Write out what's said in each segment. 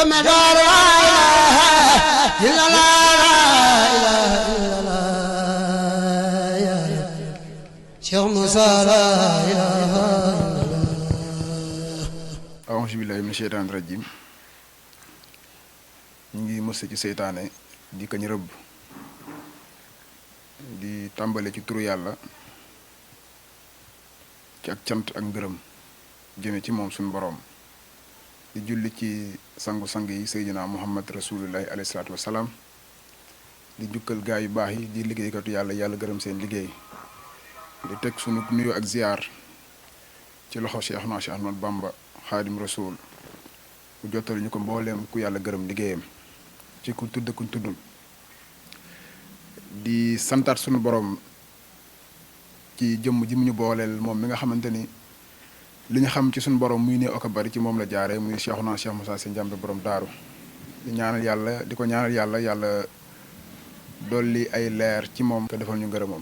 jëmmedaar laa ilaaha illallaah yaa Rabbi Cheikh Moussa laa ilaaha illallaah. A'uuzu billaahi mina sheytaani rajiim. ñu ngi mës ci seytaane di kañ rëbb di tàmbale ci turu yàlla ci ak cant ak ngërëm jëme ci moom suñu boroom di julli ci sangu-sang yi Seydina Muhammad rasulullahi alayhi salaatu wassalaam di jukkal gaa yu baax yi di liggéeykatu yàlla yàlla gërëm seen liggéey di teg sunu nuyoo ak ziyaar ci loxo Cheikhna Cheikh Ahmad Bamba Xaadim Rasul mu jottali ñu ko mbooleem ku yàlla gërëm liggéeyam ci ku tudd kuñ tuddul di santaat sunu borom ci jëmm ji mu ñu booleel moom mi nga xamante ni li ñu xam ci sunu borom muy ne oka bari ci moom la jaaree muy Cheikhuna Cheikh Moussa Sy Ndiamé borom daaru di ñaanal yàlla di ko ñaanal yàlla yàlla dolli ay leer ci moom te defal ñu ngërëmam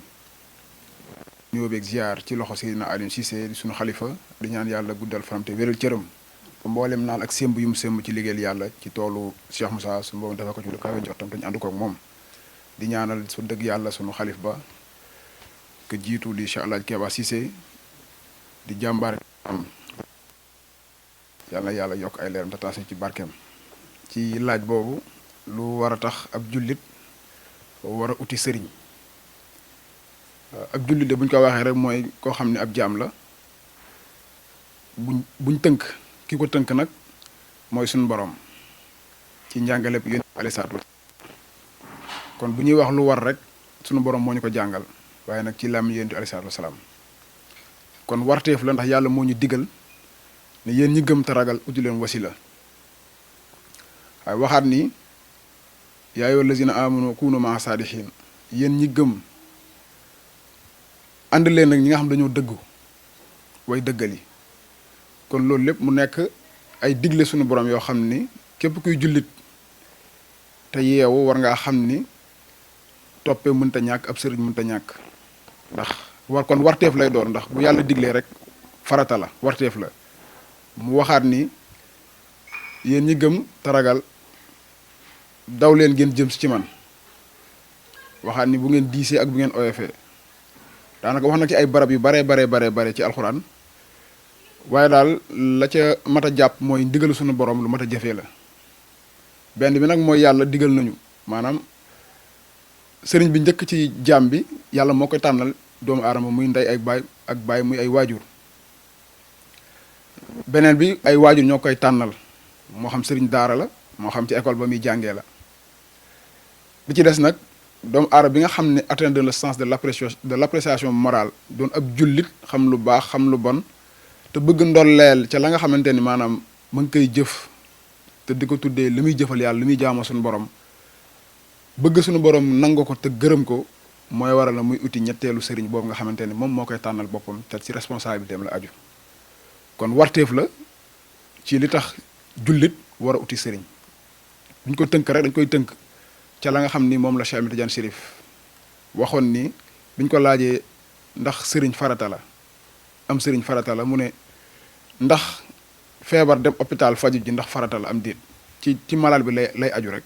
ñëw beeg ziar ci loxo Seydina Aliou Cissé di sunu xalifa di ñaan yàlla guddal fanam te wéral cëram mboolem naal ak sémb yu mu sémb ci liggéeyal yàlla ci toolu Cheikh Moussa su boobu dafa ko ci lu kawe njortam te ñu ànd ko ak moom di ñaanal su dëgg yàlla sunu xalif ba ke jiitu di Cheikh Alaaji Keba Cissé di jàmbaare am yàlla yokk ay leeram te taas ci barkeem ci laaj boobu lu war a tax ab jullit war a uti sëriñ ab jullit de bu ñu ko waxee rek mooy koo xam ne ab jaam la buñ tënk ki ko tënk nag mooy suñu borom ci njàngaleeb yéen alayhi salaatu kon bu ñuy wax lu war rek suñu borom moo ñu ko jàngal waaye nag ci làmmiñ yéen alayhi salaatu wasalaam kon warteef la ndax yàlla moo ñu digal ne yéen ñi gëm te ragal uti leen wasila waaye waxaat ni yaa ayyuhal lazina aamanu kuunu maa saadiqiin yéen ñi gëm ànd leen nag ñi nga xam dañoo dëggu way dëggal yi kon loolu lépp mu nekk ay digle suñu borom yoo xam ni képp kuy jullit te yeewu war ngaa xam ni toppee mënta ñàkk ab sëriñ mënta ñàkk ndax kon warteef lay doon ndax bu yàlla diglee rek farata la warteef la mu waxaat ni yéen ñi gëm te ragal daw leen ngeen jëm si ci man waxaat ni bu ngeen diisee ak bu ngeen oyofee daanaka wax na ci ay barab yu bare ci alxuraan waaye daal la ca mat a jàpp mooy ndigalu suñu borom lu mat a jëfee la benn bi nag mooy yàlla digal nañu maanaam sëriñ bi njëkk ci jaam bi yàlla moo koy tànnal doomu aadama muy ndey ak baay muy ay waajur beneen bi ay waajur ñoo koy tànnal moo xam sëriñ daara la moo xam ci école ba muy jàngee la bi ci des nag doomu aadama bi nga xam ne atteindre le sens de l'appréciation morale doon ab jullit xam lu baax xam lu bon te bëgg ndolleel ca la nga xamante ni maanaam mu ngi koy jëf te di ko tuddee li muy jëfal yàlla li muy jaamoo suñu borom bëgg suñu borom nangu ko te gërëm ko mooy waral na muy uti ñetteelu sëriñ boobu nga xamante ni moom moo koy tànnal boppam te ci responsabilité am la aju kon warteef la ci li tax jullit war a uti sëriñ duñ ko tënk rek dañ koy tënk ca la nga xam ni moom la Cheikh Ahmed Tidiane Chérif waxoon ni biñ ko laajee ndax sëriñ farata la am sëriñ farata la mu ne ndax feebar dem hôpital faju ji ndax farata la am déet ci malal bi lay aju rek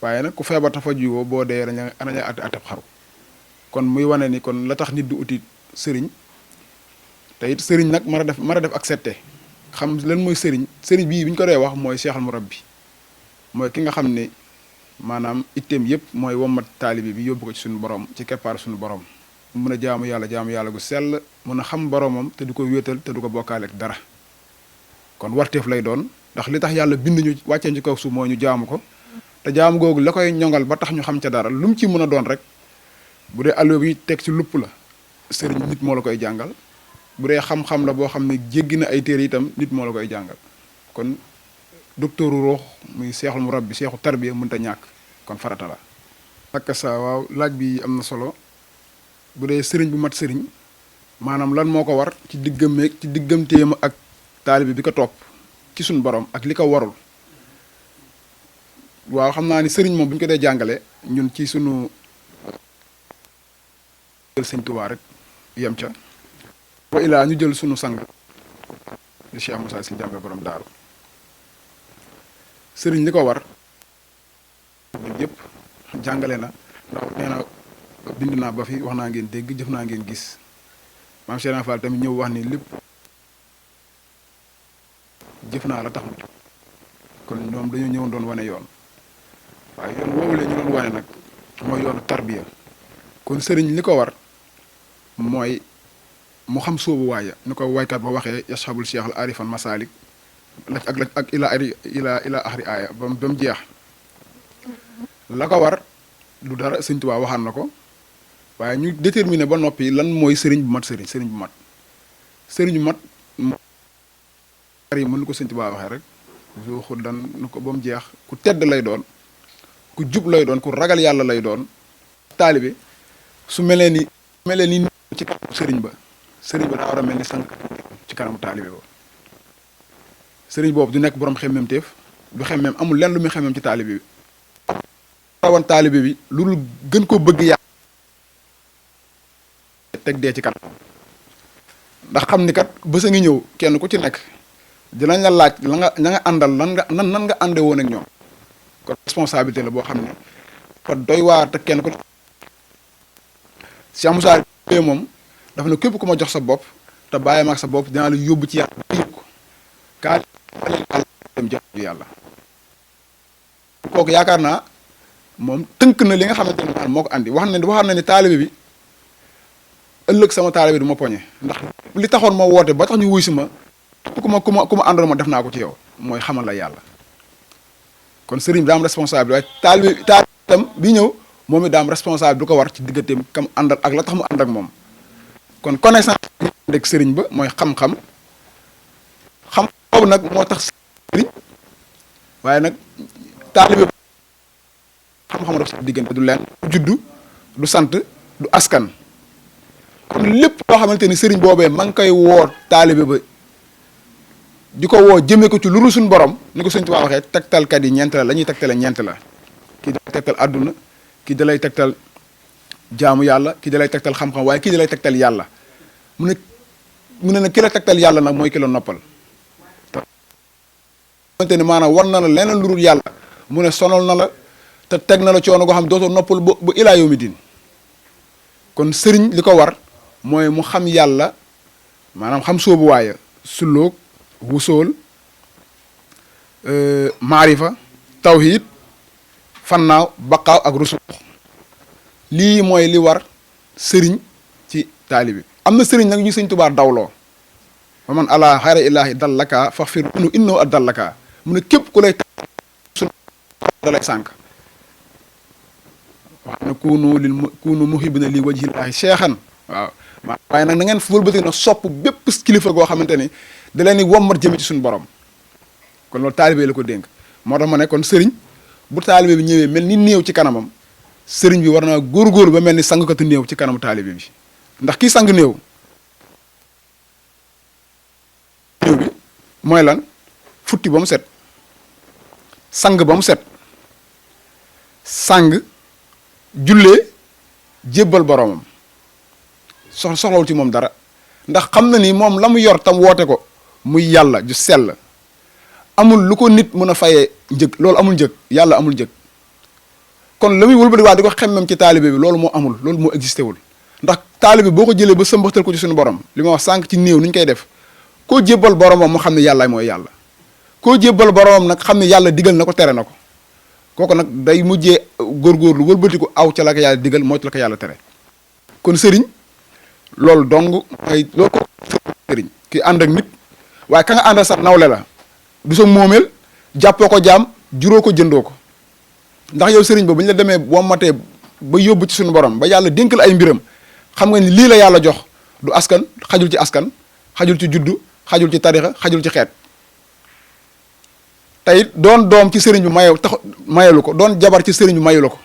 waaye nag ku feebar ta faju woo boo dee dañu atab xaru kon muy wane ni kon la tax nit du uti sëriñ te it sëriñ nag mën a def accepté xam lan mooy sëriñ bii bi ñu ko dee wax mooy Cheikhul Murabbi mooy ki nga xam ne maanaam itteem yëpp mooy wommat taalibi bi yóbbu ko ci suñu borom ci keppaar suñu borom mu mën a jaamu yàlla gu sell mën a xam boromam te du ko wéetal te du ko bokkaale ak dara kon warteef lay doon ndax li tax yàlla bind ñu wàccee ci kaw suuf mooy ñu jaamu ko te jaamu googu la koy ñongal ba tax ñu xam ca dara lu mu ci mën a doon rek bu dee allo bi teg ci lupp la sëriñ nit moo la koy jàngal bu dee xam-xam la boo xam ne jéggi na ay téere itam nit moo la koy jàngal kon docteuru ruux muy seexul murabbi seexu tarbiya mënta ñàkk kon farata la. ak sa waaw laaj bi am na solo bu dee sëriñ bu mat sëriñ maanaam lan moo ko war ci digganteem ak taalibe bi ko topp ci suñu borom ak li ko warul waaw xam naa ni sëriñ moom bu ñu ko dee jàngale ñun ci sunu jël sëñ Tuubaa rek yem ca wa ilaa ñu jël sunu sang di Cheikh Moussa Sy Ndiamé borom daaru sëriñ li ko war ñun yëpp jàngale na ndax nee na bind naa ba fi wax naa ngeen dégg jëf naa ngeen gis maam Cheikh Ibra Fall tamit ñëw wax ni lépp jëf naa la tax mu kon ñoom dañoo ñëwoon doon wane yoon waaye yoon woowu la ñu doon wane nag mooy yoonu tarbiya kon sëriñ li ko war mooy mu xam sóobu waaya ni ko waykat ba waxee yashabul cheikh al arifan masalik ak ila axri aaya ba mu jeex la ko war du dara sëñ Tuubaa waxaan na ko waaye ñu déterminer ba noppi lan mooy sëriñ bu mat sëriñ bu mat sëriñ bu mat yi mën nu ko sëñ Tuubaa waxee rek soo xuddan nu ko ba mu jeex ku tedd lay doon ku jub lay doon ku ragal yàlla lay doon taalibe su melee ni ci kanamu sëriñ ba daa war a mel ni sang ci kanamu taalibe ba sëriñ boobu du nekk borom xemmemteef du xemmem amul lenn lu muy xemmem ci taalibe bi rawan taalibe bi lu dul gën ko bëgg yàlla teg dee ci kanam ndax xam ni kat bés a ngi ñëw kenn ku ci nekk dinañ la laaj la nga ña nga àndal nan nga ànde woon ak ñoom kon responsabilité la boo xam ne fa doy waar te kenn ku Cheikh Moussa moom dafa ne képp ku ma jox sa bopp te bàyyi ma ak sa bopp dinaa la yóbbu ci yàlla ba yëg ko kaa dem jox yàlla kooku yaakaar naa moom tënk na li nga xamante ne moo ko andi waxam na ni taalibe bi ëllëg sama taalibe du ma poñe ndax li taxoon ma woote ba tax ñu wuy si ma ku ma àndoon ma def naa ko ci yow mooy xamal la yàlla kon sëriñ bi daa am responsable waaye taalibe tam bi ñëw moom it daa am responsable du ko war ci digganteem kam àndal ak la tax mu ànd ak moom kon connaissance rek sëriñ ba mooy xam-xam boobu nag moo tax sëriñ waaye nag taalibe xam-xam rek sa diggante du leen du juddu du sant du askan kon lépp loo xamante ni sëriñ boobee ma ngi koy woo taalibe ba di ko woo jëmee ko ci lu suñu borom ni ko Sëñ Tuubaa waxee tegtalkat yi ñeent la ñuy tegtale ñeent la kii dalay tegtal àdduna kii dalay tegtal jaamu yàlla kii dalay tegtal xam-xam waaye kii dalay tegtal yàlla mu ne nag ki la tegtal yàlla nag mooy ki la noppal te xamante ni maanaam war na la leneen lu dul yàlla mu ne sonal na la te teg na la coono goo xam dootoo noppal ba ilaa yawmi diin kon sëriñ li ko war mooy mu xam yàlla maanaam xam soobu waaye sulloog wusool maarifa tawhid fannaaw baqaaw ak rusul lii mooy li war sëriñ ci taalibi am na sëriñ nag ñu Sëñ Tuubaa dawloo wa man ala xayra illaahi dallaka faxfir anu innahu ad dallaka mu ne képp ku lay sun dalay sànq wax na kunu muhibina li wajhillaahi cheikhan waaw waaye nag na ngeen wëlbati na sopp bépp kilifa goo xamante ni da leen di wommat jëme ci suñu borom kon loolu taalibe la ko dénk moo tax ma ne kon sëriñ bu taalibe bi ñëwee mel ni néew ci kanamam sëriñ bi war naa góorgóorlu ba mel ni sangkatu néew ci kanamu taalibe bi ndax kii sang néew bi mooy lan futti ba mu set sang ba mu set sang jullee jébbal boromam soxlawul ci moom dara ndax xam na ni moom la mu yor tam woote ko muy yàlla ju sell amul lu ko nit mën a fayee njëg loolu amul njëg yàlla amul njëg kon la muy wëlbati waa di ko xemmem ci taalibe bi loolu moo amul loolu moo existé wul ndax taalibe boo ko jëlee ba sëmbaxtal ko ci suñu borom li ma wax sànq ci néew ni ñu koy def koo jébbal boromam mu xam ne yàlla mooy yàlla koo jébbal boromam nag xam ne yàlla digal na ko tere na ko kooku nag day mujjee góorgóorlu wëlbati ko aw ca la ko yàlla digal mooy ca la ko yàlla tere kon sëriñ loolu dong mooy loolu ko sëriñ ki ànd ak nit waaye ka nga àndal sax nawle la du sa moomeel jàppoo ko jaam juróo ko jëndoo ko ndax yow sëriñ ba bu ñu la demee wommatee ba yóbbu ci suñu borom ba yàlla dénk la ay mbiram xam nga ni lii la yàlla jox du askan xajul ci askan xajul ci juddu xajul ci tarixa xajul ci xeet tey doon doom ci sëriñ bi mayelu ko doon jabar ci sëriñ bi mayu la ko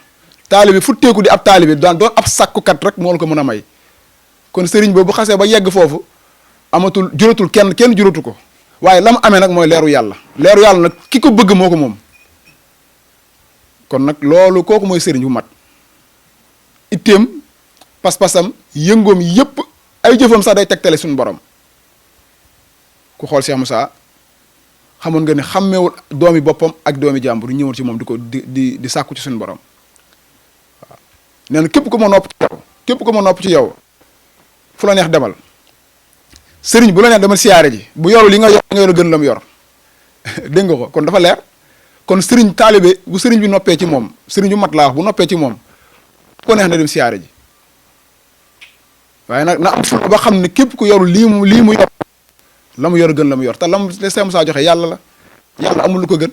taalibi futteeku di ab taalibi doon ab sàkkukat rek moo la ko mën a may kon sëriñ boobu bu xasee ba yegg foofu amatul juratul kenn juratu ko waaye la mu amee nag mooy leeru yàlla nag ki ko bëgg moo ko moom kon nag loolu kooku mooy sëriñ bu mat itteem pas-pasam yëngoom yépp ay jëfam sax day tegtale suñu borom ku xool Cheikh Moussa xamoon nga ne xàmmeewul doomi boppam ak doomi jàmbur ñëwoon ci moom di ko di sàkku ci suñu borom waaw nee na képp ku ma nopp ci yow képp ku ma nopp ci yow fu la neex demal sëriñ bu la neex demal siyaare ji bu yoru li nga yor gën la mu yor dégg nga ko kon dafa leer kon sëriñ taalibe bu sëriñ bi noppee ci moom sëriñ bu mat laa wax bu noppee ci moom ko neex na dem siyaare ji waaye nag na am fu ba xam ne képp ku yoru lii mu yor la mu yor gën la mu yor te la mu Seex Musaa joxe yàlla la yàlla amul lu ko gën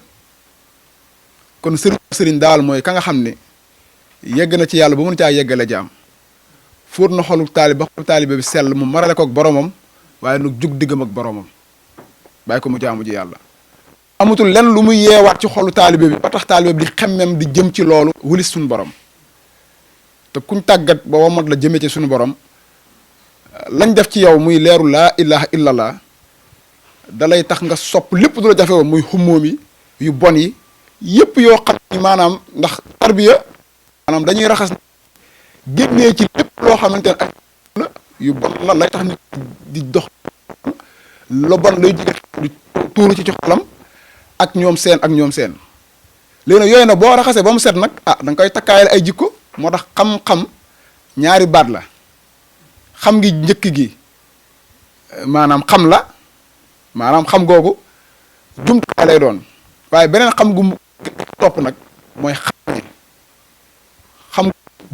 kon sëriñ daal mooy ka nga xam ne yegg na ci yàlla ba mën caa yeggale jaam fóot na xolu taalibe bi sell mu marale ko ak boromam waaye nag jug diggam ak boromam bàyyi ko mu jaamu ji yàlla amatul lenn lu muy yeewaat ci xolu taalibe bi ba tax taalibe bi di xemmem di jëm ci loolu wulis suñu borom te kuñ tàggat ba wamat la jëmee ci suñu borom lañ def ci yow muy leeru laa ilaha illallah dalay tax nga sopp lépp du la jafe woon muy xummoom yi yu bon yi yépp yoo xam ni maanaam ndax tarbiya maanaam dañuy raxas génnee ci lépp loo xamante ne ak la yu bon la lay tax nit di dox lo bon lay jóge di tuuru ci xolam ak ñoom seen léegi nag yooyu nag boo raxasee ba mu set nag da nga koy takkaayal ay jikko moo tax xam-xam ñaari baat la xam ngi njëkk gi maanaam xam la maanaam xam googu jumtukaay lay doon waaye beneen xam gu topp nag mooy xam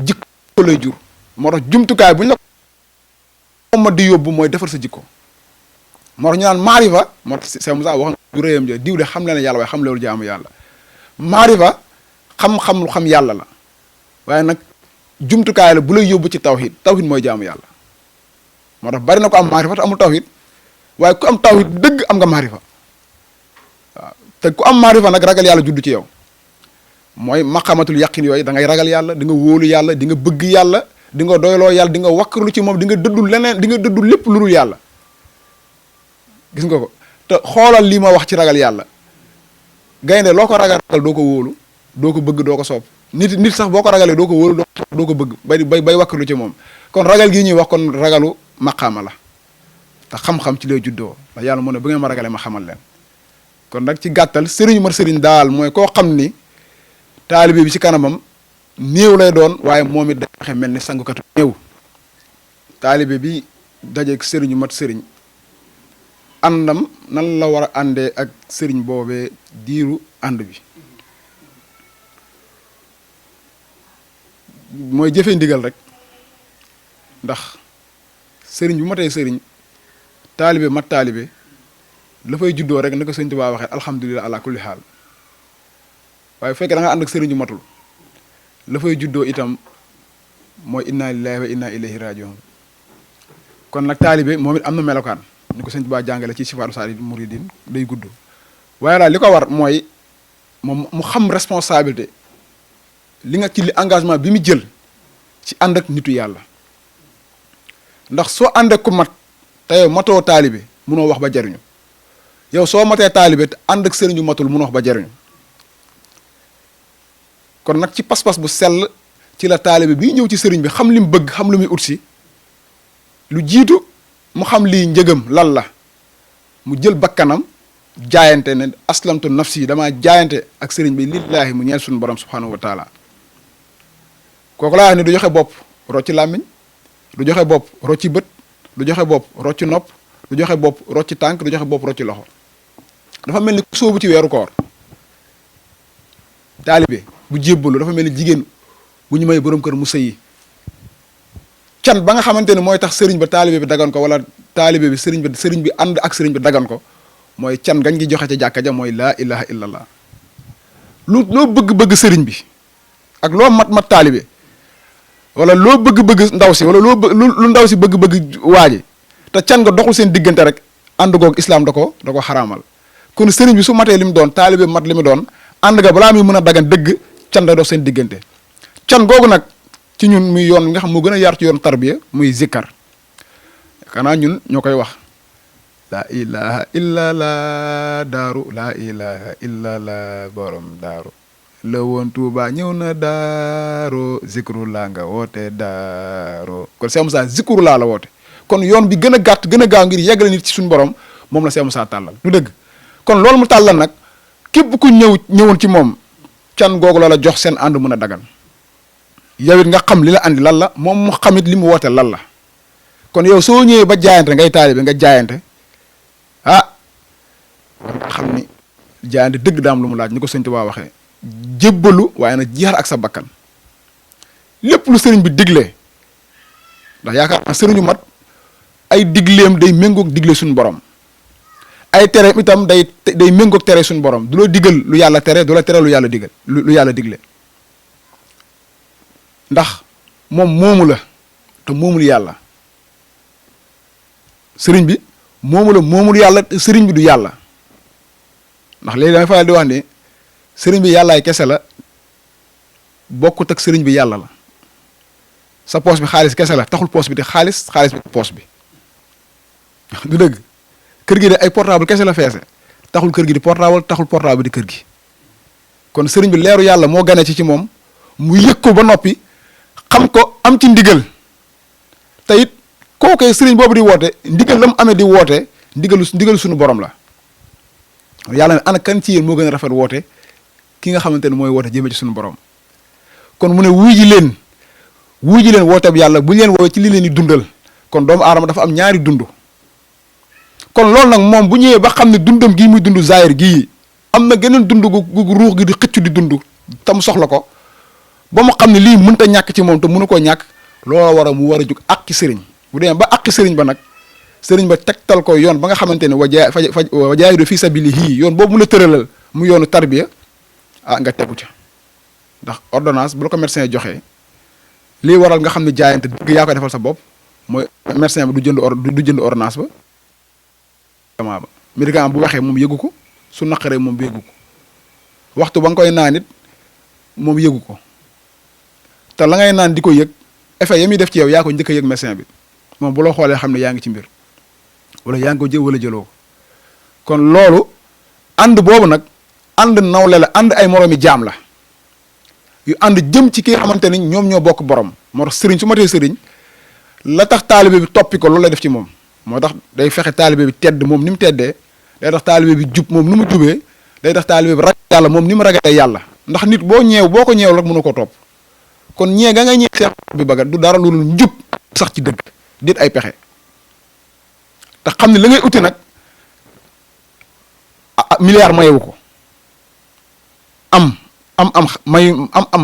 jikko lay jur moo tax jumtukaay bu ñu la ma di yóbbu mooy defar sa jikko moo tax ñu naan maarifa moo tax Seex Musaa wax du réyam ja diw de xam le ne yàlla waaye xam leewul jaamu yàlla maarifa xam-xam lu xam yàlla la waaye nag jumtukaay la bu lay yóbbu ci tawhid mooy jaamu yàlla moo tax bari na ko am maarifa te amul tawhid waaye ku am tawhid dëgg am nga maarifa waaw te ku am maarifa nag ragal yàlla judd ci yow mooy maqamatul yaqin yooyu da ngay ragal yàlla di nga wóolu yàlla di nga bëgg yàlla di nga doyloo yàlla di nga wakkarlu ci moom di nga dëddul leneen di nga dëddul lépp lu dul yàlla gis nga ko te xoolal lii ma wax ci ragal yàlla gaynde loo ko ragal doo ko wóolu doo ko bëgg doo ko soob nit sax boo ko ragalee doo ko wóolu doo ko bëgg bay wakkarlu ci moom kon ragal gii ñuy wax kon ragalu maqaama la te xam-xam ci lay juddoo ndax yàlla mu ne bu ngeen ma ragalee ma xamal leen kon nag ci gàttal sëriñ mat sëriñ daal mooy koo xam ni taalibe bi ci kanamam néew lay doon waaye moom it day waxe mel ni sangukatu néew taalibe bi dajeeg sëriñu mat sëriñ àndam nan la war a àndee ak sëriñ boobee diiru ànd bi mooy jëfe ndigal rek ndax sëriñ bu matee sëriñ taalibe mat taalibe la fay juddoo rek naka sëñ Tuubaa waxee alhamdulilah ala kulli xaal waaye bu fekkee da nga ànd ak sëriñ ju matul la fay juddoo itam mooy inna lillahi wa inna ilayhi rajiun kon nag taalibe moom it am na melokaan ni ko sëñ Tuubaa jàngale ci sifaatu saadi muridin day gudd waaye daal li ko war mooy moom mu xam responsabilité li nga ci li engagement bi mu jël ci ànd ak nitu yàlla ndax soo ànd ak ku mat te yow matoo taalibe munoo wax ba jariñu yow soo matee taalibe te ànd ak sëriñu matul munoo wax ba jariñu kon nag ci pas-pas bu sell ci la taalibe bi ñëw ci sëriñ bi xam li mu bëgg xam lu muy utsi lu jiitu mu xam lii njëgam lan la mu jël bakkanam jaayante ne aslamtu nafsi damaa jaayante ak sëriñ bi lillaahi mu ñeel suñu borom subhanahu wa taala kooku laa wax ne du joxe bopp rocci làmmiñ du joxe bopp rocci bët du joxe bopp rocci nopp du joxe bopp rocci tànk du joxe bopp rocci loxo dafa mel ni ku sóobu ci weeru koor taalibe bu jébbalu dafa mel ni jigéen bu ñu may borom kër mu sëyi can ba nga xamante ne mooy tax sëriñ ba taalibe bi dagan ko wala taalibe bi sëriñ bi ànd ak sëriñ bi dagan ko mooy can gañ gi joxe ca jàkka ja mooy laa ilaha illallah loo bëgg-bëgg sëriñ bi ak loo mat taalibe wala loo bëgg-bëgg ndaw si wala lu ndaw si bëgg-bëgg waaji te can nga doxul seen diggante rek ànd goog islaam da ko xaraamal kon sëriñ bi su matee li mu doon taalibe mat li mu doon ànd nga balaa muy mën a dagan dëgg can da dox seen diggante can googu nag ci ñun muy yoon nga xam moo gën a yaar ci yoon tarbiya muy zikkar xanaa ñun ñoo koy wax laa ilaha illa la daaru laa ilaha illa la borom daaru la woon Tuuba ñëw na daaro zikru laa nga woote daaro kon Seex Musaa zikru laa la woote kon yoon bi gën a gàtt gën a gaaw ngir yeggale nit ci suñu borom moom la Seex Musaa tàllal du dëgg kon loolu mu tàllal nag képp ku ñëwoon ci moom can googu la la jox seen ànd mën a dagan yow it nga xam li la andi lan la moom mu xamit li mu woote lan la kon yow soo ñëwee ba jaayante ngay taalibe nga jaayante war nga xam ni jaayante dëgg daam lu mu laaj ni ko Sëñ Tuubaa waxee jébbalu waaye nag jihaar ak sa bakkan lépp lu sëriñ bi diglee ndax yaakaar naa sëriñu mat ay digleem day méngoog digle suñu borom ay tereem itam day méngoog tere suñu borom du la digal lu yàlla tere du la tere lu yàlla digal lu yàlla digle ndax moom moomu la te moomul yàlla sëriñ bi moomu la moomul yàlla te sëriñ bi du yàlla ndax léegi damay faral di wax ni sëriñ bi yàllaay kese la bokkut ak sëriñ bi yàlla la sa poos bi xaalis kese la taxul poos bi di xaalis bi poos bi du dëgg kër gi de ay portable kese la feese taxul kër gi di portable taxul portable di kër gi kon sëriñ bi leeru yàlla moo gane ci moom mu yëg ko ba noppi xam ko am ci ndigal te it kooku sëriñ boobu di woote ndigal la mu amee di woote ndigalu suñu borom la yàlla ne ana kan ci yéen moo gën a rafet woote ki nga xamante ne mooy woote jëmee ci suñu borom kon mu ne wuy ji leen woote bi yàlla bu ñu leen woowee ci li leen di dundal kon doomu aadama dafa am ñaari dund kon loolu nag moom bu ñëwee ba xam ne dundam gii muy dund zaahir gii am na geneen dund gu ruux gi di xëccu di dund te mu soxla ko ba mu xam ne lii mënta ñàkk ci moom te mënu koo ñàkk looloo war a mu war a jug àqi sëriñ bu demee ba àqi sëriñ ba nag sëriñ ba tegtal ko yoon ba nga xamante ne wa jaahidu fi sabilihi yoon boobu mu la tëralal mu yoonu tarbiya nga tegu ca ndax ordonnance bu la ko médecin joxee lii waral nga xam ne jaayante dëgg yaa koy defal sa bopp mooy médecin bi du jënd ordonnance ba médicament bu waxee moom yëgu ko su naqaree moom yëgu ko waxtu ba nga koy naan it moom yëgu ko te la ngay naan di ko yëg effet ya muy def ci yow yaa ko njëkk a yëg médecin bi moom bu la xoolee xam ne yaa ngi ci mbir wala yaa ngi ko jël wala jëloo kon loolu ànd boobu nag ànd nawle la ànd ay moroomi jaam la yu ànd jëm ci ki nga xamante ni ñoom ñoo bokk borom moo tax sëriñ su matee sëriñ la tax taalibe bi toppi ko loolu lay def ci moom moo tax day fexe taalibe bi tedd moom ni mu teddee day tax taalibe bi jub moom ni mu jubee day tax taalibe bi ragal yàlla moom ni mu ragalee yàlla ndax nit boo ko ñeew rek mënu ko topp kon ñee nga ñee seex bi bagat du dara lu njub sax ci dëgg dit ay pexe te xam ne la ngay uti nag milliard mayewu ko am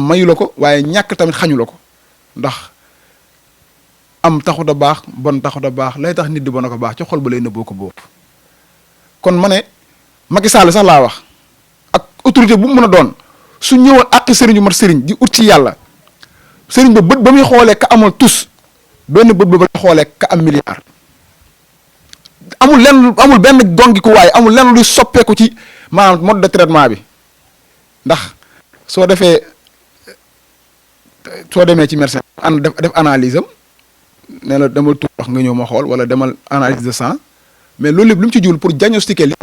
mayu la ko waaye ñàkk tamit xañu la ko ndax am taxut a baax bon taxut a baax lay tax nit di bon a ko baax ci xol ba lay nëbboo ko boobu kon ma ne Macky Sall sax laa wax ak autorité bu mu mën a doon su ñëwoon àqi sëriñ yu mat sëriñ di ut ci yàlla sëriñ ba bët ba muy xoolee ka amal tus benn bët ba muy xoolee ka am milliard amul benn gongi ku waaye amul lenn luy soppeeku ci maanaam mode de traitement bi ndax soo demee ci médecin def analyse am ne la demal tuur wax nga ñëw ma xool wala demal analyse de sang mais loolu lépp lu mu ci jiwul pour diagnostiquer li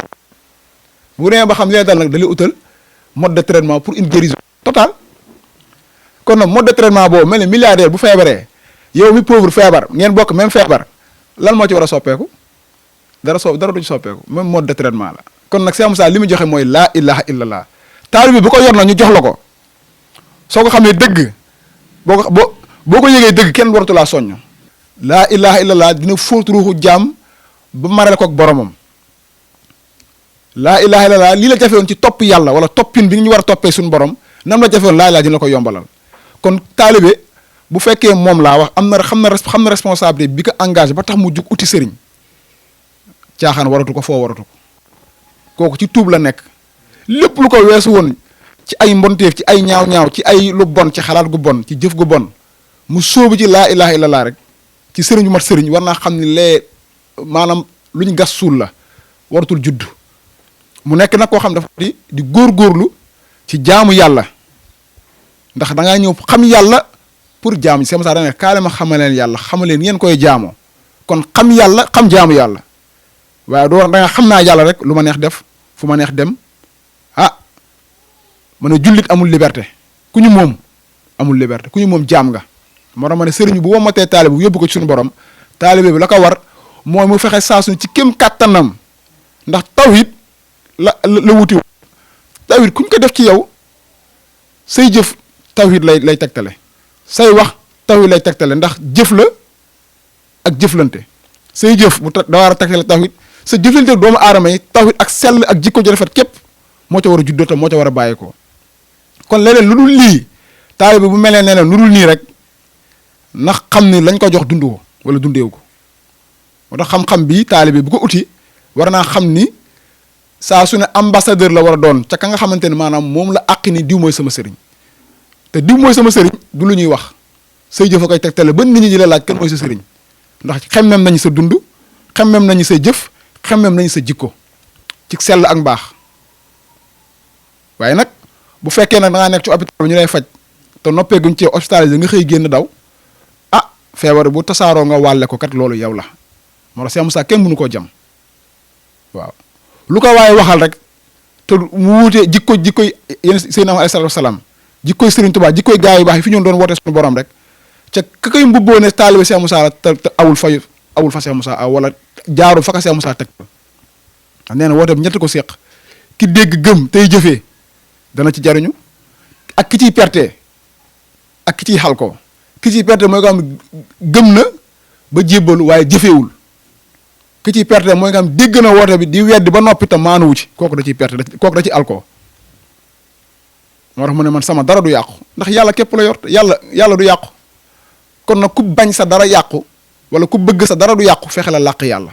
bu demee ba xam li dal nag da lay utal mode de traitement pour une guérison totale kon nag mode de traitement boobu mel ni milliardaire bu feebaree yow mi pauvre feebar ngeen bokk même feebar lan moo ci war a soppeeku dara du ci soppeeku même mode de traitement la kon nag Cheikh Moussa li mu joxe mooy laa ilaha illallah taalibe bi bu ko yor na ñu jox la ko soo ko xamee dëgg boo ko yëgee dëgg kenn waratu laa soññ laa ilaha illallah dina fóot ruuxu jaam ba marale ko ak boromam laa ilaha illallah lii la jafewoon ci topp yàlla wala toppin bi ñu war a toppee suñu borom nam la jafewoon laa ilaaha dina la ko yombalal kon taalibe bu fekkee moom laa wax xam na responsabilité bi ko engagé ba tax mu jug uti sëriñ caaxaan waratu ko foo waratu ko kooku ci tuub la nekk lépp lu ko weesu woon ci ay mbonteef ci ay ñaaw-ñaaw ci ay lu bon ci xalaat gu bon ci jëf gu bon mu sóobu ci laa ilaha illallah rek ci sëriñ bu mat sëriñ war naa xam ne lee maanaam lu ñu gas suul la waratul judd mu nekk nag koo xam dafa di góorgóorlu ci jaamu yàlla ndax da ngaa ñëw xam yàlla pour jaamu sama saa da nga kaale ma xamaleen yàlla xamaleen ngeen koy jaamoo kon xam yàlla xam jaamu yàlla waaye doo da nga xam naa yàlla rek lu ma neex def fu ma neex dem ma ne jullit amul liberté ku ñu moom amul liberté ku ñu moom jaam nga moo tax ma ne sëriñ bu womatee taalibe bu yóbbu ko ci suñu borom taalibe bi la ko war mooy mu fexe saasu ci kem kàttanam ndax tawhid la wuti tawhid kuñ ko def ci yow say jëf tawhid lay tegtale say wax tawhid lay tegtale ndax jëf la ak jëflante say jëf da war a tegtale tawhid sa jëflante doomu aadama yi tawhid ak sell ak jikko ju rafet képp moo ca war a juddoo te moo ca war a bàyyi ko kon leneen lu dul lii taalibe bu melee neneen lu dul nii rek ndax xam ni lañ ko jox dund ko wala dundeewu ko moo tax xam-xam bi taalibe bu ko uti war naa xam ni saa su ne ambassadeur la war a doon ca ka nga xamante ne maanaam moom la àq ni diw mooy sama sëriñ te diw mooy sama sëriñ du lu ñuy wax say jëf a koy tegtale ba nit ñi di la laaj kan mooy sa sëriñ ndax xemmem nañu sa dund xemmem nañu sa jëf xemmem nañu sa jikko ci sell ak mbaax waaye nag bu fekkee nag da ngaa nekk ci hôpital bi ñu lay faj te noppeeguñ ci hospitalisé nga xëy génn daw ah feebar bu tasaaroo nga wàlle ko kat loolu yow la moo tax Cheikh Moussa kenn mënu koo jam waaw lu ko waaye waxal rek te mu wuutee jikkoy yéen Seydina alayhi salaatu wasalaam jikkoy Serigne Touba jikkoy gaa yu baax yi fi ñoon doon woote suñu borom rek ca ka koy mbubboo ne taalibe Cheikh Moussa la te awul fa Cheikh Moussa aw wala jaarul fa ka Cheikh Moussa teg nee na woote bi ñett ko séq ki dégg gëm tey jëfee dana ci jariñu ak ki ciy perte ak ki ciy xal ko ki ciy perte mooy ko xam gëm na ba jébbalu waaye jëfeewul ki ciy perte mooy nga xam dégg na woote bi di weddi ba noppi te maanuwu ci kooku da ciy perte kooku da ci alko moo tax mu ne man sama dara du yàqu ndax yàlla képp la yor yàlla du yàqu kon nag ku bañ sa dara yàqu wala ku bëgg sa dara du yàqu fexe la làq yàlla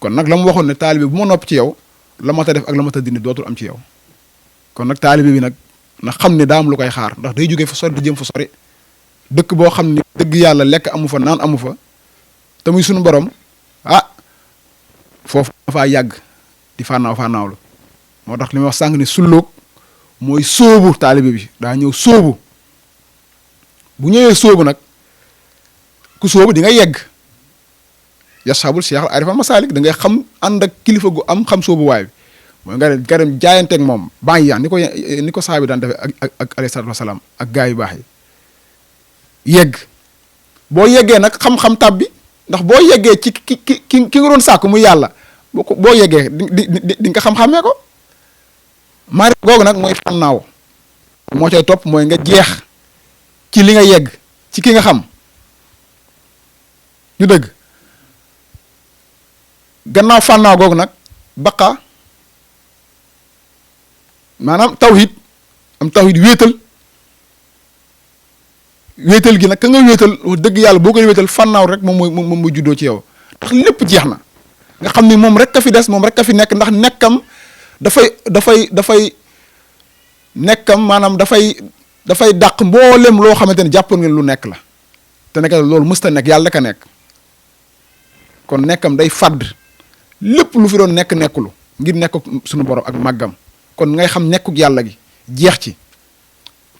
kon nag la mu waxoon ne taalibe bu ma nopp ci yow la ma ta def ak la ma ta dindi dootul am ci yow kon nag taalibe bi nag na xam ne daa am lu koy xaar ndax day jógee fa sori di jëm fa sori dëkk boo xam ne dëgg yàlla lekk amu fa naan amu fa te muy suñu borom ah foofu dafaa yàgg di fànnaaw moo tax li may wax sànq ni sulloog mooy sóobu taalibe bi daa ñëw sóobu bu ñëwee sóobu nag ku sóobu di nga yegg yashabul cheikh al arifan masalik da ngay xam ànd ak kilifa gu am xam sóobu waay bi mooy nga dem jaayanteeg moom bàyyi yaa ni ko saabi daan defee ak alayhi salaatu wasalaam ak gaa yu baax yi yegg boo yeggee nag xam-xam tab bi ndax boo yeggee ci ki nga doon sàkku muy yàlla boo yeggee di nga xam-xamee ko mari googu nag mooy fànnaaw moo cay topp mooy nga jeex ci li nga yegg ci ki nga xam ñu dëgg gannaaw fànnaaw googu nag baqa maanaam tawhid am tawhid wéetal gi nag ka nga wéetal wax dëgg yàlla boo koy wéetal fànnaaw rek moom mooy juddoo ci yow ndax lépp jeex na nga xam ni moom rek ka fi des moom rek ka fi nekk ndax nekkam dafay nekkam maanaam dafay dàq mboolem loo xamante ne jàppoon ngeen lu nekk la te nekk loolu mësta nekk yàlla ka nekk kon nekkam day fàdd lépp lu fi doon nekkulu ngir nekk suñu borom ak màggam kon ngay xam nekkuk yàlla gi jeex ci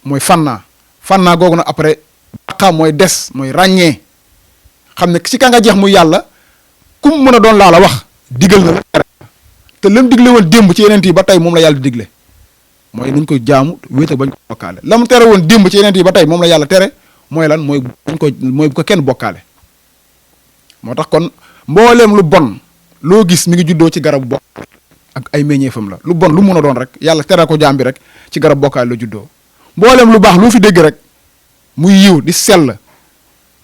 mooy fànnaa googu nag après baqa mooy des mooy ràññee xam ne si ka nga jeex muy yàlla ku mu mën a doon laa la wax digal na la tere te lam digle woon démb ci yeneen yi ba tey moom la yàlla digle mooy nañ ko jaamu wéete bañ ko bokkaale la mu tere woon démb ci yeneen yi ba tey moom la yàlla tere mooy lan mooy bu ko kenn bokkaale moo tax kon mbooleem lu bon loo gis mi ngi juddoo ci garabu bokkaale ak ay meññeefam la lu bon lu mun a doon rek yàlla tere ko jaam bi rek ci garab bokkaale la juddoo mbooleem lu baax loo fi dégg rek muy yiw di sell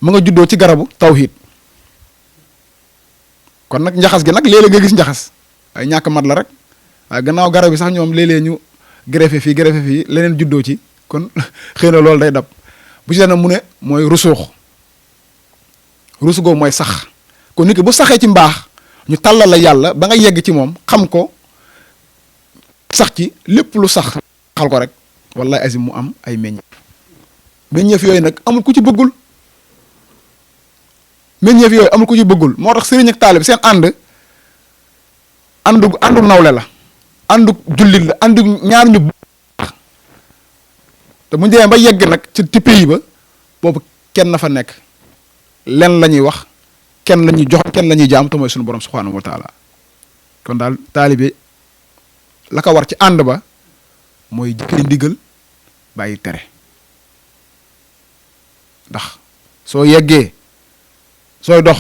mu nga juddoo ci garabu tawhid kon nag njaxas gi nag léeg-léeg nga gis njaxas ay ñàkk mat la rek waaye gannaaw garab yi sax ñoom léeg-léeg ñu greffé fii leneen juddoo ci kon xëy na loolu day dab bu ci dana mu ne mooy rusuux googu mooy sax kon nit ki bu saxee ci mbaax ñu tàllal la yàlla ba nga yegg ci moom xam ko sax ci lépp lu sax xal ko rek wallahi azim mu am ay meññeef yooyu nag amul ku ci bëggul moo tax sëriñ ak taalib seen àndu nawle la àndu jullit la àndu ñaar ñu te bu ñu demee ba yegg nag ci pays ba boobu kenn na fa nekk len la ñuy wax kenn la ñuy jox kenn la ñuy jaam te mooy suñu borom subhanahu wa taala kon daal taalibe la ko war ci ànd ba mooy jëkkee ndigal bàyyi tere ndax soo yeggee sooy dox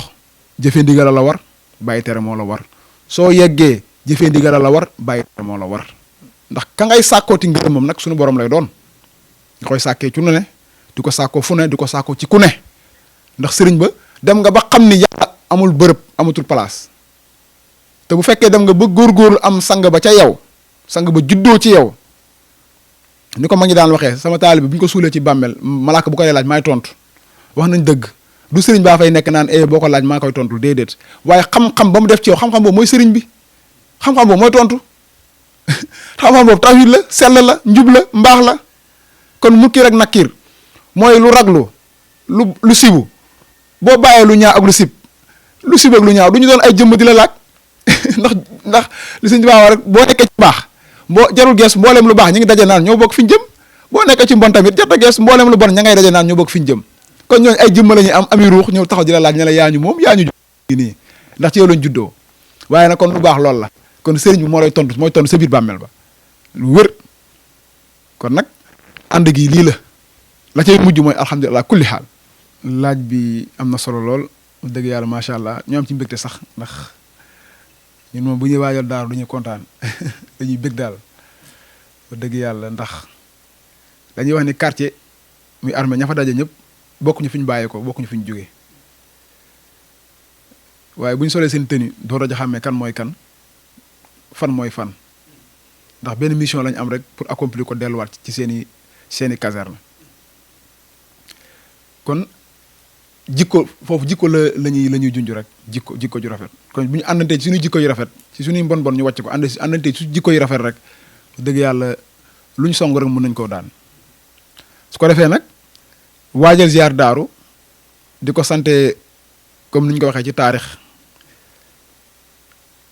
jëfe ndigal la war bàyyi tere moo la war soo yeggee jëfee ndigal la war bàyyi moo la war ndax ka ngay sàkkooti ngërëm moom nag suñu borom lay doon nga koy sàkkee ci nu ne di ko sàkkoo fu ne di ko sàkkoo ci ku ne ndax sëriñ ba dem nga ba xam ni yàlla amul bërëb amatul place te bu fekkee dem nga ba góorgóorlu am sang ba ca yow sang ba juddoo ci yow ni ko ma ngi daan waxee sama taalibe bu ñu ko suulee ci bàmmeel malaaka bu ko dee laaj maay tontu wax nañ dëgg du sëriñ baa fay nekk naan boo ko laaj maa koy tontu déedéet waaye xam-xam ba mu def ci yow xam-xam boobu mooy sëriñ bi xam-xam boobu mooy tontu xam-xam boobu tawhid la sell la njub la mbaax la kon mukkir ak nakir mooy lu raglu lu sibu boo bàyyee lu ñaaw ak lu sib ak lu ñaaw du ñu doon ay jëmm di la laaj ndax li sëñ bi wax rek boo nekkee ci baax boo jarul gees mbooleem lu baax ñu ngi daje naan ñoo bokk fi ñu jëm boo nekkee ci mbon tamit jarta gees mbooleem lu bon ña ngay daje naan ñoo bokk fi ñu jëm kon ñooñu ay jëmm la ñuy am ami ruux ñëw taxaw di la laaj ne la yaa ñu moom yaa ñu nii ndax ci yow lañ juddoo waaye nag kon lu baax loolu la kon sëriñ bi moo lay tontu mooy tontu sa biir bàmmeel ba lu wër kon nag ànd gi lii la cay mujj mooy alhamdulilah kulli xaal laaj bi am na solo lool dëgg yàlla macha allah ñoo am ci mbégte sax ndax ñun moom bu ñuy waajal daaru du ñu kontaan dañuy bég daal dëgg yàlla ndax dañuy wax ni quartier muy armée ña fa daje ñëpp bokkuñu fi ñu bàyyee ko bokkuñu fi ñu jógee waaye bu ñu solee seen tenue doo rajo xàmmee kan mooy kan fan mooy fan ndax benn mission lañ am rek pour accomplir ko delluwaat ci seeni caserne kon jikko foofu jikko la ñuy junj rek jikko ju rafet kon bu ñu àndantee ci suñuy jikko yu rafet ci suñuy bon ñu wàcc ko àndantee ci jikko yu rafet rek dëgg yàlla lu ñu song rek mën nañ koo daan su ko defee nag waajal ziar daaru di ko sante comme ni ñu ko waxee ci taarix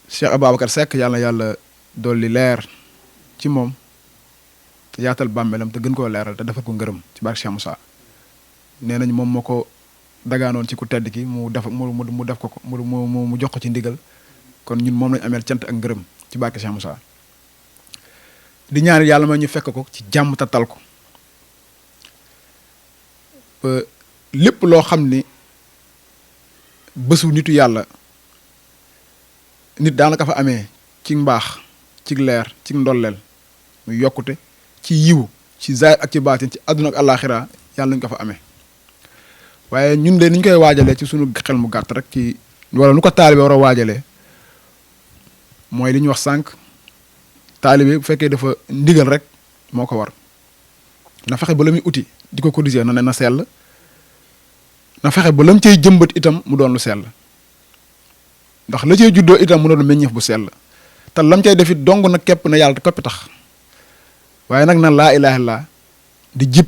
Cheikh Ababacar Seck yàlla dolli leer ci moom te yaatal bàmmeelam te gën koo leeral te defal ko ngërëm ci barke Cheikh Moussa nee nañ moom moo ko dagaanoon ci ku tedd ki mu def ko mu jox ko ci ndigal kon ñun moom lañ ameel cant ak ngërëm ci barke Cheikh Moussa di ñaan yàlla ma ñu fekk ko ci jàmm te tal ko lépp loo xam ni bésu nitu yàlla nit daanaka fa amee ci mbaax ci leer ci ndolleel muy yokkute ci yiwu ci zaahir ak ci baatin ci àdduna ak àllaaxira yàlla nañu ko fa amee waaye ñun de ni ñu koy waajalee ci sunu xel mu gàtt rek ci wala nu ko taalibe war a waajalee mooy li ñu wax sànq taalibe bu fekkee dafa ndigal rek moo ko war na fexe ba la muy uti di ko cotiser na sell na fexe ba lam cay jëmbat itam mu doon lu sell ndax la cay juddoo itam mu doon meññeef bu sell te lam cay def it dong na képp na yàlla te képp tax waaye nag na laa ilaaha illallaah di jib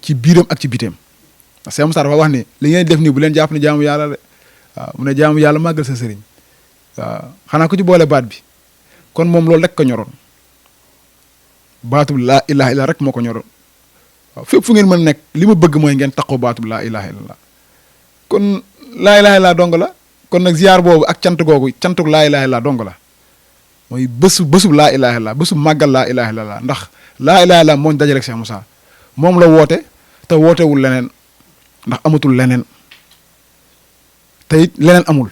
ci biiram ak ci biteem ndax Seex Musaa dafa wax ni li ngeen def nii bu leen jàpp ne jaamu yàlla de waaw mu ne jaamu yàlla màggal sa sëriñ waaw xanaa ko ci boole baat bi kon moom loolu rek ko ñoroon baatub laa ilaaha illallaah rek moo ko ñoroon waaw fépp fu ngeen mën nekk li ma bëgg mooy ngeen taqoo baatub laa ilaaha illallaah kon laa ilaaha illallaah dong la kon nag ziar boobu ak cant googu cantuk laa ilaaha illallaah dong la mooy bésub laa ilaaha illallaah bésub màggal laa ilaaha illallaah ndax laa ilaaha illallaah moo ñu dajale ak Cheikh Moussa moom la woote te wootewul leneen ndax amatul leneen te it leneen amul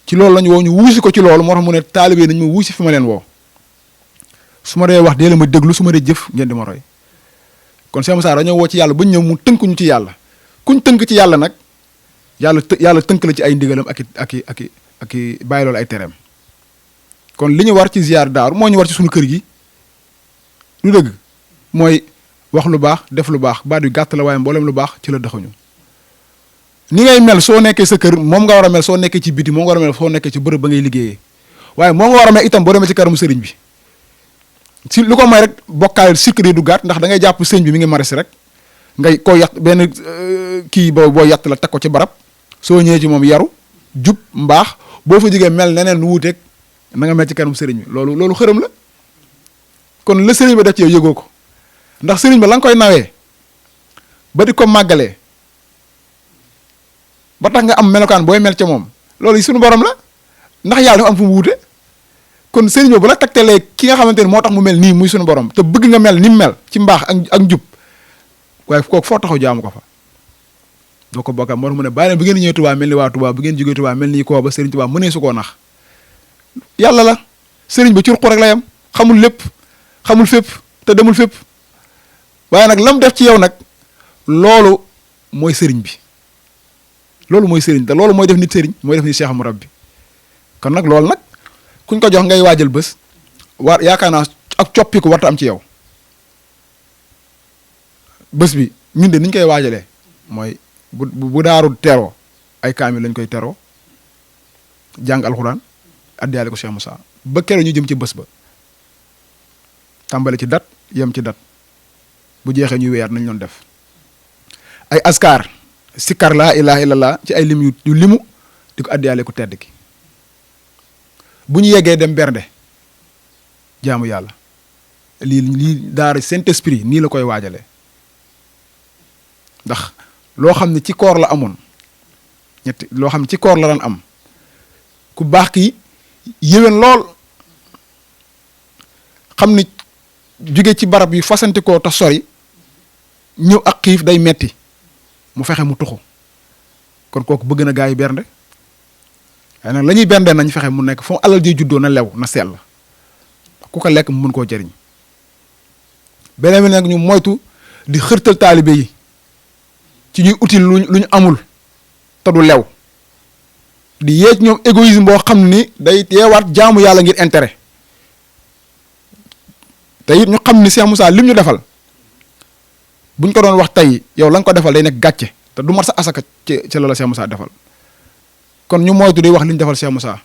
ci loolu lañu woo ñu wuusi ko ci loolu moo tax mu ne taalibe nañ ma wuusi fi ma leen woo su ma dee wax dee la ma déglu su ma dee jëf ngeen di ma roy kon Cheikh Moussa dañoo woo ci yàlla ba ñëw mu tënk ñu ci yàlla kuñ tënk ci yàlla nag yàlla tënk la ci ay ndigalam ak i bàyyi loolu ay tereem kon li ñu war ci ziar daaru moo ñu war ci suñu kër gi lu dëgg mooy wax lu baax def lu baax baat yu gàtt la waaye mboolem lu baax ci la doxuñu ni ngay mel soo nekkee sa kër moom nga war a mel soo nekkee ci biti moom nga war a mel soo nekkee ci bërëb ba ngay liggéeyee waaye moom nga war a mel itam boo demee ci kanamu sëriñ bi si lu ko may rek bokkaale circuit du gàtt ndax da ngay jàpp sëñ bi mi ngi marasi rek ngay ko yat benn kii boo yatt la teg ko ci barab soo ñëwee ci moom yaru jub mbaax boo fa jógee mel neneen lu wuuteeg na nga mel ci kanam sëriñ bi loolu xërëm la kon la sëriñ ba def ci yow yëgoo ko ndax sëriñ ba la nga koy nawee ba di ko màggalee ba tax nga am melokaan booy mel ca moom loolu yi suñu borom la ndax yàlla dafa am fu mu wuute kon sëriñ ba bu la tegtalee ki nga xamante ni moo tax mu mel nii muy suñu borom te bëgg nga mel ni mu mel ci mbaax ak njub waaye kooku foo taxaw jaamu ko fa doo ko bokka moo tax mu ne bàyyi leen bu ngeen ñëwee Tuubaa mel ni waa Tuubaa bu ngeen jógee Tuubaa mel ni koo ba sëriñ Tuubaa mënee su koo nax yàlla la sëriñ ba ci ruq rek la yam xamul lépp xamul fépp te demul fépp waaye nag lam def ci yow nag loolu mooy sëriñ bi loolu mooy sëriñ te loolu mooy def nit sëriñ mooy def nit cheikh murabbi kon nag loolu nag kuñ ko jox ngay waajal bés war yaakaar naa ak coppiku warta am ci yow bés bi ñun de niñ koy waajalee mooy bu daaru teroo ay kaamil lañ koy teroo jàng alxuraan addiyaale ko Cheikh Moussa ba keroog ñu jëm ci bés ba tàmbale ci dat yem ci dat bu jeexee ñuy weyaat nañ doon def ay askar sikkar laa ilaha illallah ci ay lim yu limu di ko addiyaale ko tedd ki bu ñu yeggee dem bernde jaamu yàlla lii daara Saint-Esprit nii la koy waajalee ndax loo xam ne ci koor la amoon loo xam ne ci koor la daan am ku baax ki yéwén lool xam ni jóge ci barab yu fasante koo te sori ñëw ak xiif day metti mu fexe mu tuxu kon kooku bëgg na gaa yi bernde waaye nag la ñuy bernde nañ fexe mu nekk foofu alal ji juddoo na lew na sell ku ko lekk mu mën koo jëriñ beneen bi nag ñu moytu di xërtal taalibe yi ci ñuy utile lu ñu amul te du lew di yeej ñoom égoïsme boo xam ni day teewaat jaamu yàlla ngir intérêt te it ñu xam ni Cheikh Moussa lim ñu defal buñ ko doon wax tey yow la nga ko defal day nekk gàcce te du mat sa asaka ci la la Cheikh Moussa defal kon ñu moytu di wax li ñu defal Cheikh Moussa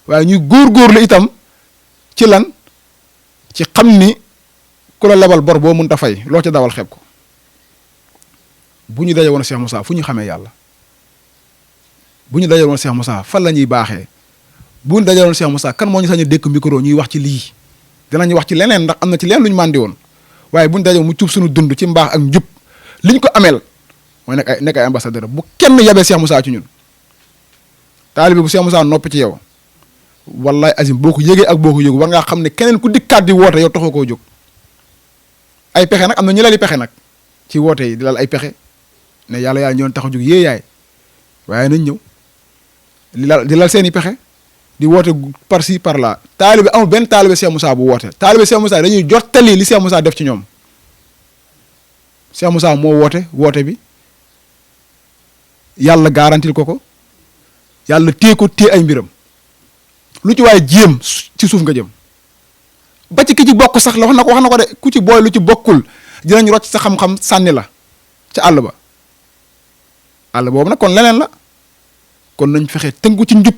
waaye ñuy góorgóorlu itam ci lan ci xam ni ku la lebal bor boo mënta fay loo ca dawal xeeb ko bu ñu daje woon Cheikh Moussa fu ñu xamee yàlla bu ñu daje woon Cheikh Moussa fan la ñuy baaxee bu ñu daje woon Cheikh Moussa kan moo ñu sañ a dékk micro ñuy wax ci lii dinañ wax ci leneen ndax am na ci leen lu ñu màndi woon waaye bu ñu daje mu cub suñu dund ci mbaax ak njub liñ ko ameel mooy nekk ay ambassadeur bu kenn yabee Cheikh Moussa ci ñun taalibe bu Cheikh Moussa noppi ci yow wallahi azim boo ko yëgee ak boo ko yëgu war ngaa xam ne keneen ku dikkaat di woote yow taxoo koo jóg ay pexe nag am na ñu lali pexe nag ci woote yi di lal ay pexe ne yàlla ñoo tax a jóg yee yaay waaye nañ ñëw di lal seeni pexe di woote par ci par là taalibe amul benn taalibe Cheikh Moussa bu woote taalibe Cheikh Moussa dañuy jottali li Cheikh Moussa def ci ñoom Cheikh Moussa moo woote bi yàlla garantil ko yàlla téye ko téye ay mbiram lu ci waaye jéem ci suuf nga jëm ba ci ki ci bokk sax la wax na ko de ku ci booy lu ci bokkul dinañ rocc sa xam-xam sànni la ca àll boobu nag kon leneen la kon nañ fexe tënku ci njub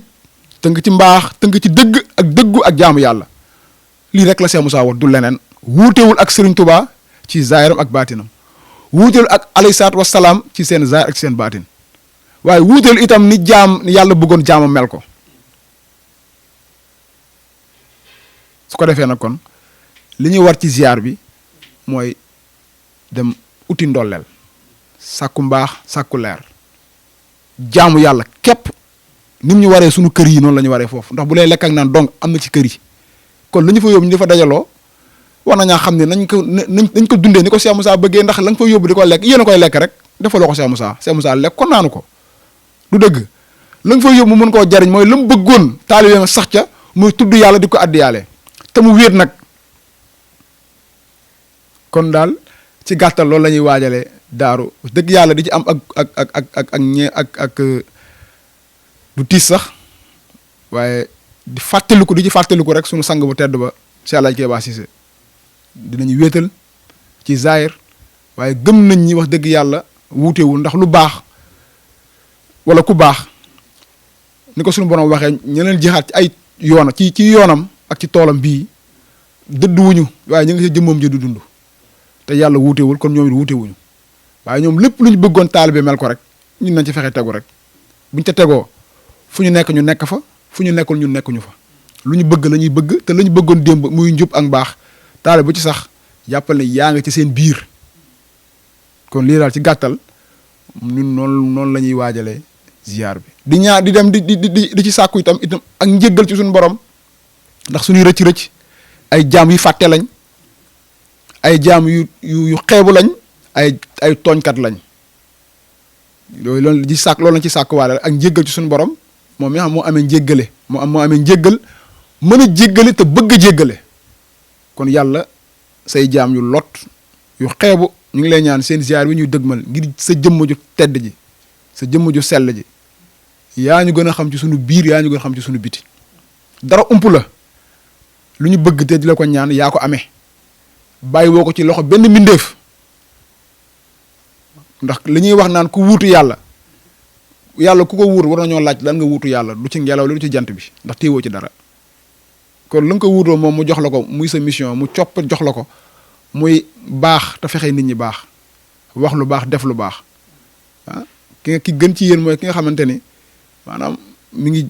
tënk ci mbaax tënk ci dëgg ak dëggu ak jaamu yàlla lii rek la Cheikh Moussa wax du leneen wuutewul ak Serigne Touba ci zaahiram ak baatinam wuutewul ak alayhi salaatu wassalaam ci seen zaahir ak seen baatin waaye wuutewul itam ni yàlla bëggoon jaamam mel ko su ko defee nag kon li ñuy war ci ziar bi mooy dem uti ndolleel sàkku mbaax sàkku leer jaamu yàlla képp ni mu ñu waree suñu kër yi noonu la ñu waree foofu ndax bu lay lekk ak naan donc am na ci kër yi kon lu ñu fa yóbbu ñu dafa dajaloo war nañaa xam ne nañ ko dundee ni ko Cheikh Moussa bëggee ndax la nga fa yóbbu di ko lekk yéen a koy lekk rek defaloo ko Cheikh Moussa lekk ko naanu ko du dëgg la nga fa yóbbu mu mën koo jariñ mooy la mu bëggoon taalibeem sax ca muy tudd yàlla di ko addiyaale te mu wéet nag kon daal ci gàttal loolu la ñuy waajalee daaru dëgg yàlla di ci am ak du tiis sax waaye di ci fàttaliku rek sunu sang bu tedd ba Cheikh Alaaji Kéba Cissé dinañu wéetal ci zaahir waaye gëm nañ ñi wax dëgg yàlla wuutewul ndax lu baax wala ku baax ni ko sunu borom waxee ñeneen jixaat ci ay yoona ci yoonam ak ci toolam bii dëdduwuñu waaye ñu ngi sa jëmmam ji du dund te yàlla wuutewul kon ñoom it wuutewuñu waaye ñoom lépp lu ñu bëggoon taalibe mel ko rek ñun nañ ci fexe tegu rek buñ ca tegoo fu ñu nekk ñu nekk fa fu ñu nekkul ñu nekkuñu fa lu ñu bëgg la ñuy bëgg te la ñu bëggoon démb muy njub ak mbaax taalibe bu ci sax jàppal ne yaa nga ci seen biir kon lii daal ci gàttal ñun noonu la ñuy waajalee ziar bi di ñaar di dem di ci sàkku itam ak njéggal ci suñu borom ndax suñuy rëcc-rëcc ay jaam yu fàtte lañ ay jaam yu xeebu lañ ay tooñkat lañ loolu lañ ci sàkk waale ak njéggal ci suñu borom moom mi xam moo amee njéggale moo amee njéggal mën a jéggale te bëgg a jéggale. kon yàlla say jaam yu lot yu xeebu ñu ngi lay ñaan seen ziar wi ñuy dëgmal ngir sa jëmm ju tedd ji sa jëmm ju sell ji yaa ñu gën a xam ci sunu biir yaa ñu gën a xam ci sunu biti dara ump la lu ñu bëgg te di la ko ñaan yaa ko amee bàyyi woo ko ci loxo benn mbindeef ndax li ñuy wax naan ku wuutu yàlla ku ko wuutu war nañoo laaj lan nga wuutu yàlla du ci ngelaw li du ci jant bi ndax téewoo ci dara kon la nga ko wuutoo moom mu jox la ko muy sa mission mu copp jox la ko muy baax te fexe nit ñi baax wax lu baax def lu baax ah ki gën ci yéen mooy ki nga xamante ni maanaam mi ngi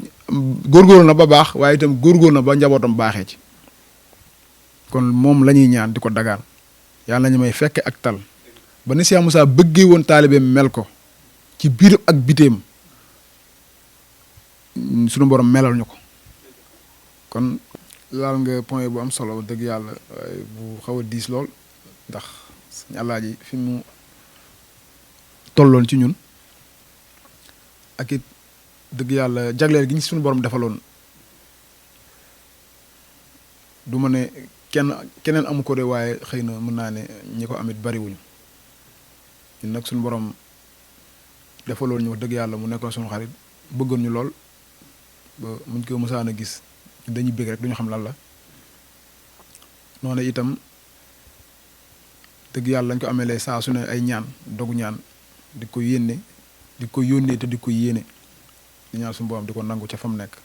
góorgóorlu na ba baax waaye itam góorgóorlu na ba njabootam baaxee ci kon moom la ñuy ñaan di ko dagaan yàlla nañu may fekke ak tal ba ni Cheikh Moussa bëggee woon taalibeem mel ko ci biir ak biteem sunu borom melal ñu ko kon laal nga point bu am solo dëgg yàlla waaye bu xaw a diis lool ndax suñu Alaaji fi mu tolloon ci ñun ak it dëgg yàlla jagleel gi ñu suñu borom defaloon du ma ne keneen amu ko de waaye xëy na mën naa ne ñi ko amit bariwuñu ñun nag suñu borom defaloon ñu wax dëgg yàlla mu nekkoon suñu xarit bëggoon ñu lool ba muñ ko mësaan a gis dañuy bëgg rek duñu xam lan la noonu itam dëgg yàlla lañ ko amelee saa su ne ay ñaan dogu ñaan di ko yónnee te di ko yéene di ñaan suñu borom di ko nangu ca fa mu nekk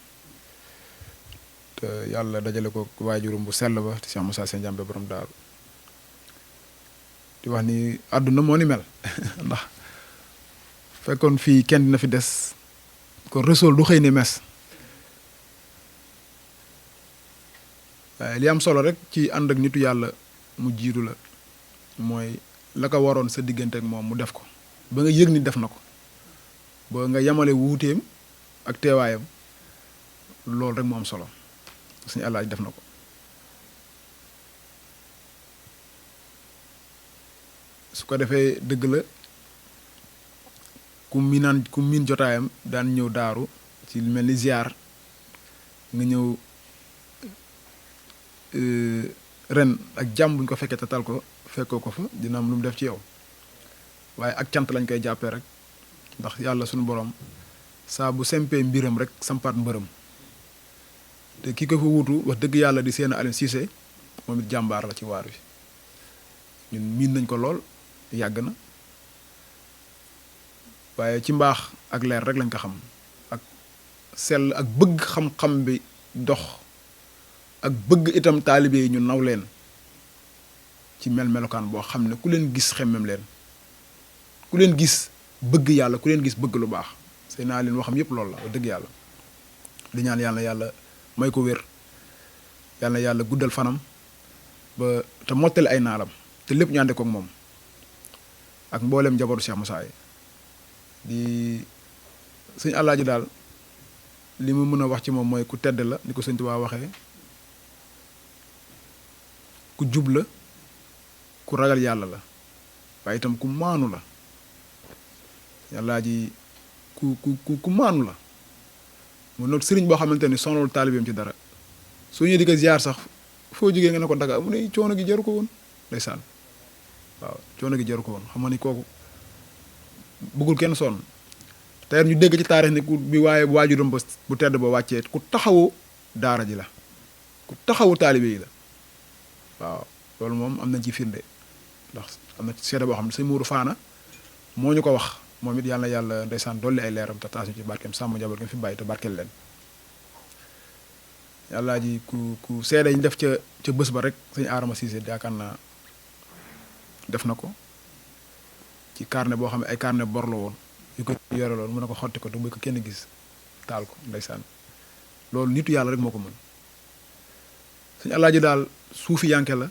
te yàlla dajale ko waajurum bu sell ba te Cheikh Moussa Sène Ndiambe borom daaru di wax ni àdduna moo ni mel ndax fekkoon fii kenn dina fi des kon Rasuul du xëy ne mes waaye li am solo rek ci ànd ak nitu yàlla mu jiitu la mooy la ko waroon sa diggante ak moom mu def ko ba nga yëg ni def na ko ba nga yemale wuuteem ak teewaayam loolu rek mu am solo suñu Alaaji def na ko su ko defee dëgg la ku miin jotaayam daan ñëw daaru ci lu mel ni ziar nga ñëw ren ak jàmm buñ ko fekkee te tal ko fekkoo ko fa dina am lu mu def ci yow waaye ak cant lañ koy jàppee rek ndax yàlla suñu borom saa bu sempee mbiram rek sampaat mbërëm te ki ko fa wuutu wax dëgg yàlla di seen Aliou Cissé moom it jàmbaar la ci waar wi ñun miin nañ ko lool yàgg na waaye ci mbaax ak leer rek lañ ko xam ak sell ak bëgg xam-xam bi dox ak bëgg itam taalibe yi ñu naw leen ci melokaan boo xam ne ku leen gis xemmem leen ku leen gis bëgg yàlla ku leen gis bëgg lu baax sëy naa leen waxam yépp loolu la dëgg yàlla di ñaan yàlla may ko wér yàlla guddal fanam ba te mottali ay naalam te lépp ñu ànde ko ak moom ak mbooleem njabootu Cheikh Moussa yi di sëñ Alaaji daal li mu mën a wax ci moom mooy ku tedd la ni ko sëñ Tuubaa waxee ku jub la ku ragal yàlla la waaye itam ku maanu la Alaaji ku maanu la mu noot sëriñ boo xamante ni sonalul taalibeem ci dara soo ñëwee di ko ziar sax foo jógee nga ne ko Dakar mu ne coono gi jaru ko woon ndeysaan waaw coono gi jaru ko woon xam nga ni kooku bëggul kenn sonn tey ñu dégg ci taarix ni ku bi waaye waajuram ba bu tedd ba wàccee ku taxawu daara ji la ku taxawu taalibe yi la waaw loolu moom am nañ ci firnde ndax am na seede boo xam ne sëñ Mourou Faana moo ñu ko wax moom it yàlla ndeysaan dolli ay leeram te taas ñu ci barkeem sàmm njaboot gi fi bàyyi te barkeel leen yàllaa ji ku seede yi ñu def ca bés ba rek sëñ Adama Cissé yaakaar naa def na ko ci carnet boo xam ne ay carnet bor la woon yu ko yore loon mën na ko xotti ko te bu ko kenn gis taal ko ndeysaan loolu nitu yàlla rek moo ko mën sëñ Alaaji daal suufi yanke la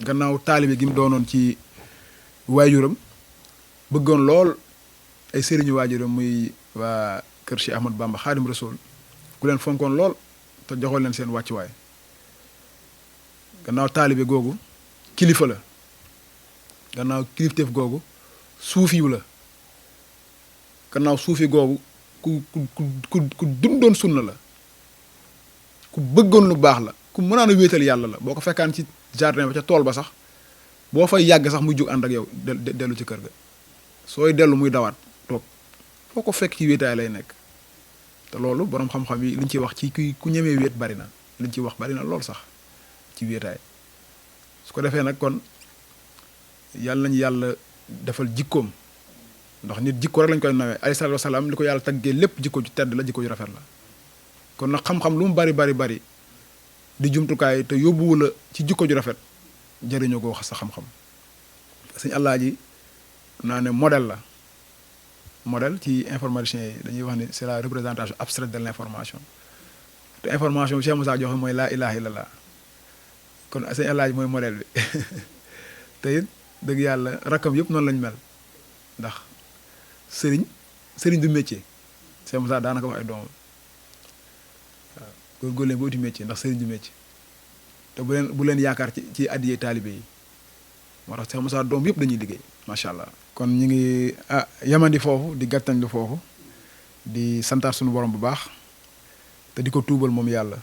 gannaaw taalibe gi mu doonoon ci waajuram bëggoon lool ay sëriñu waajuram muy waa kër Cheikh Ahmad Bamba Xaadim Rasul ku leen fonkoon lool te joxoon leen seen wàccuwaay gannaaw taalibe googu kilifa la gannaaw kilifteef googu suufiyu la gannaaw suufi googu ku dundoon sunna la ku bëggoon lu baax la ku mënaan a wéetal yàlla la boo ko fekkaan ci jardin ba ca tool ba sax boo fay yàgg sax muy jóg ànd ak yow dellu ci kër ga sooy dellu muy dawaat toog foo ko fekk ci wéetaay lay nekk te loolu borom xam-xam yi liñ ciy wax ci ku ñemee wéet bari na liñ ciy wax bari na lool sax ci wéetaay su ko defee nag kon yàlla nañu yàlla defal jikkoom ndax nit jikko rek lañ koy nawee alayhi salaatu wasalaam li ko yàlla taggee lépp jikko ju tedd la jikko ju rafet la kon nag xam-xam lu mu bari di jumtukaay te yóbbuwu la ci jikko ju rafet jëriñoo ko wax sa xam-xam sëñ Alaaji naa ne modèle la modèle ci informaticien yi dañuy wax ni c'est la représentation abstraite de l'information te information bi Cheikh Moussa joxe mooy laa ilaha illallah kon sëñ Alaaji mooy modèle bi te it dëgg yàlla rakkam yëpp noonu lañ mel ndax sëriñ du métier Cheikh Moussa daanaka wax ay doomam waaw góorgóorlu leen ba uti métier ndax sëriñ du métier te bu leen yaakaar ci addiyee taalibe yi moo tax Cheikh Moussa doom yëpp dañuy liggéey macha allah. kon ñu ngi yamandi foofu di gàttañ lu foofu di santaat suñu borom bu baax te di ko tuubal moom yàlla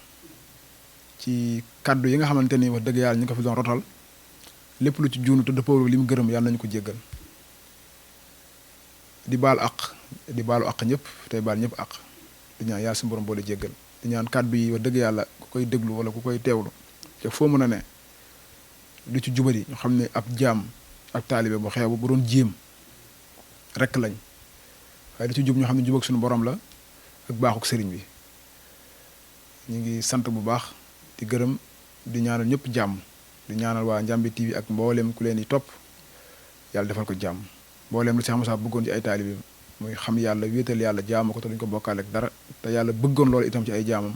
ci kaddu yi nga xamante ni wax dëgg yàlla ñu ko fi doon rotal lépp lu ci juunu te dëppoo li mu gërëm yàlla nañu ko jéggal di baalu àq ñëpp tey baal ñëpp àq di ñaan yàlla suñu borom boole jéggal di ñaan kaddu yi wax dëgg yàlla ku koy déglu wala ku koy teewlu te foo mën a ne lu ci jubari ñu xam ne ab jaam ak taalibe bu xeebu bu doon jéem rekk lañ waaye lu ci jub ñu xam ne jubag suñu borom la ak baaxuk sëriñ bi ñu ngi sant bu baax di gërëm di ñaanal ñëpp jàmm di ñaanal waa Ndiamé TV ak mbooleem ku leen di topp yàlla defal ko jàmm mbooleem lu Cheikh Moussa bëggoon ci ay taalibe muy xam yàlla wéetal yàlla jaamu ko te duñ ko bokkaale ak dara te yàlla bëggoon loolu itam ci ay jaamam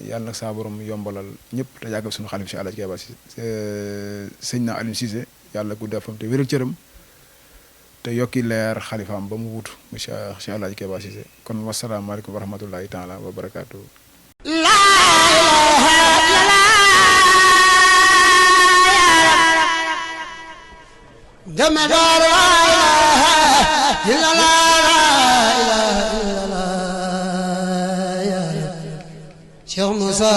yàlla nag saa borom yombalal ñëpp te yàggal suñu xalif si Alaaji Keba si sëñ na Alioune Cissé yàlla guddal fam te wéral cëram te yokki leer xalifaam ba mu wutu mu Cheikh Alaaji Keba Cissé kon wasalaamaaleykum wa rahmatullahi taala wa barakaatu. Dama dar la ilaha illallah ya Cheikh Moussa